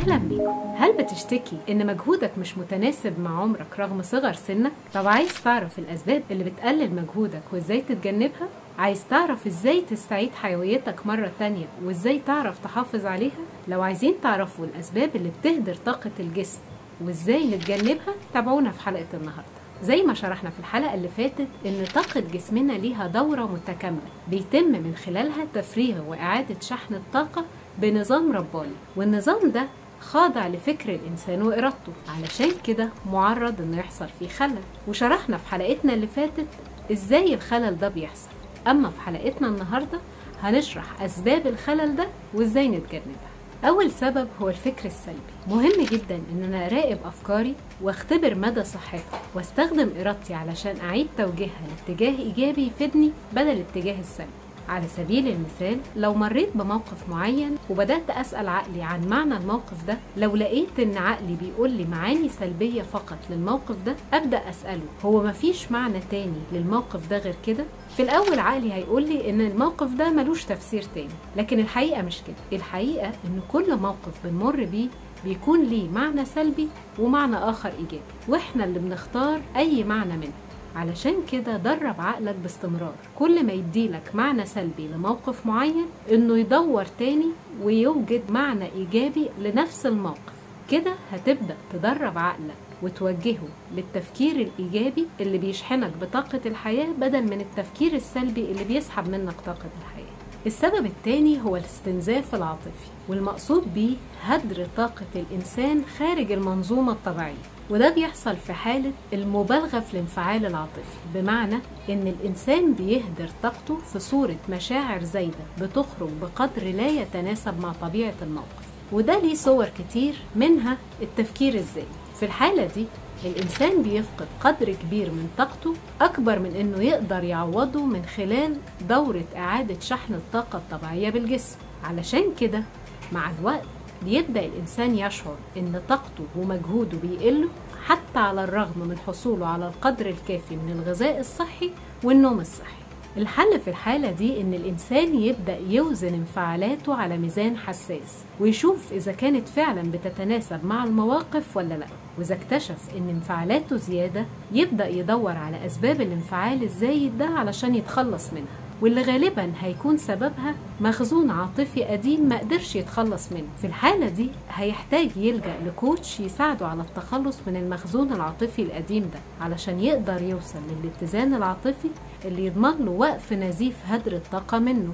أهلا بيكم. هل بتشتكي إن مجهودك مش متناسب مع عمرك رغم صغر سنك؟ طب عايز تعرف الأسباب اللي بتقلل مجهودك وإزاي تتجنبها؟ عايز تعرف إزاي تستعيد حيويتك مرة تانية وإزاي تعرف تحافظ عليها؟ لو عايزين تعرفوا الأسباب اللي بتهدر طاقة الجسم وإزاي نتجنبها تابعونا في حلقة النهاردة. زي ما شرحنا في الحلقة اللي فاتت إن طاقة جسمنا ليها دورة متكاملة بيتم من خلالها تفريغ وإعادة شحن الطاقة بنظام رباني، والنظام ده خاضع لفكر الإنسان وإرادته، علشان كده معرض إنه يحصل فيه خلل. وشرحنا في حلقتنا اللي فاتت إزاي الخلل ده بيحصل. أما في حلقتنا النهاردة هنشرح أسباب الخلل ده وإزاي نتجنبها. أول سبب هو الفكر السلبي. مهم جدا إن أنا أراقب أفكاري واختبر مدى صحتها واستخدم إرادتي علشان أعيد توجيهها لاتجاه إيجابي يفيدني بدل الاتجاه السلبي. على سبيل المثال، لو مريت بموقف معين وبدأت أسأل عقلي عن معنى الموقف ده، لو لقيت إن عقلي بيقول لي معاني سلبية فقط للموقف ده، أبدأ أسأله هو مفيش معنى تاني للموقف ده غير كده؟ في الأول عقلي هيقول لي إن الموقف ده ملوش تفسير تاني، لكن الحقيقة مش كده. الحقيقة إن كل موقف بنمر بيه بيكون ليه معنى سلبي ومعنى آخر إيجابي، وإحنا اللي بنختار أي معنى منه. علشان كده درب عقلك باستمرار، كل ما يديلك معنى سلبي لموقف معين انه يدور تاني ويوجد معنى ايجابي لنفس الموقف. كده هتبدأ تدرب عقلك وتوجهه للتفكير الايجابي اللي بيشحنك بطاقة الحياة بدل من التفكير السلبي اللي بيسحب منك طاقة الحياة. السبب الثاني هو الاستنزاف العاطفي، والمقصود بيه هدر طاقة الإنسان خارج المنظومة الطبيعية، وده بيحصل في حالة المبالغة في الانفعال العاطفي، بمعنى إن الإنسان بيهدر طاقته في صورة مشاعر زايدة بتخرج بقدر لا يتناسب مع طبيعة الموقف، وده ليه صور كتير منها التفكير الزايد. في الحالة دي الإنسان بيفقد قدر كبير من طاقته أكبر من إنه يقدر يعوضه من خلال دورة إعادة شحن الطاقة الطبيعية بالجسم. علشان كده مع الوقت بيبدأ الإنسان يشعر إن طاقته ومجهوده بيقلوا، حتى على الرغم من حصوله على القدر الكافي من الغذاء الصحي والنوم الصحي. الحل في الحالة دي إن الإنسان يبدأ يوزن انفعالاته على ميزان حساس ويشوف إذا كانت فعلا بتتناسب مع المواقف ولا لأ، وإذا اكتشف إن انفعالاته زيادة يبدأ يدور على أسباب الانفعال الزايد ده علشان يتخلص منها، واللي غالبا هيكون سببها مخزون عاطفي قديم ما قدرش يتخلص منه. في الحالة دي هيحتاج يلجأ لكوتش يساعده على التخلص من المخزون العاطفي القديم ده علشان يقدر يوصل للاتزان العاطفي اللي يضمن له وقف نزيف هدر الطاقة منه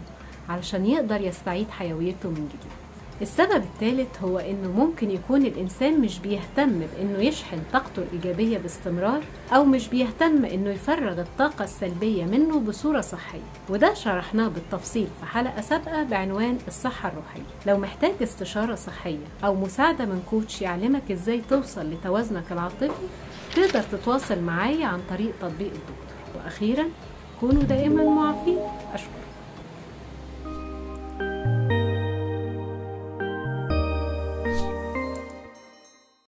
علشان يقدر يستعيد حيويته من جديد. السبب الثالث هو إنه ممكن يكون الإنسان مش بيهتم بإنه يشحن طاقته الإيجابية باستمرار، أو مش بيهتم إنه يفرغ الطاقة السلبية منه بصورة صحية، وده شرحناه بالتفصيل في حلقة سابقة بعنوان الصحة الروحية. لو محتاج استشارة صحية أو مساعدة من كوتش يعلمك إزاي توصل لتوازنك العاطفي، تقدر تتواصل معايا عن طريق تطبيق الدكتور. وأخيرا، كونوا دائما معافين.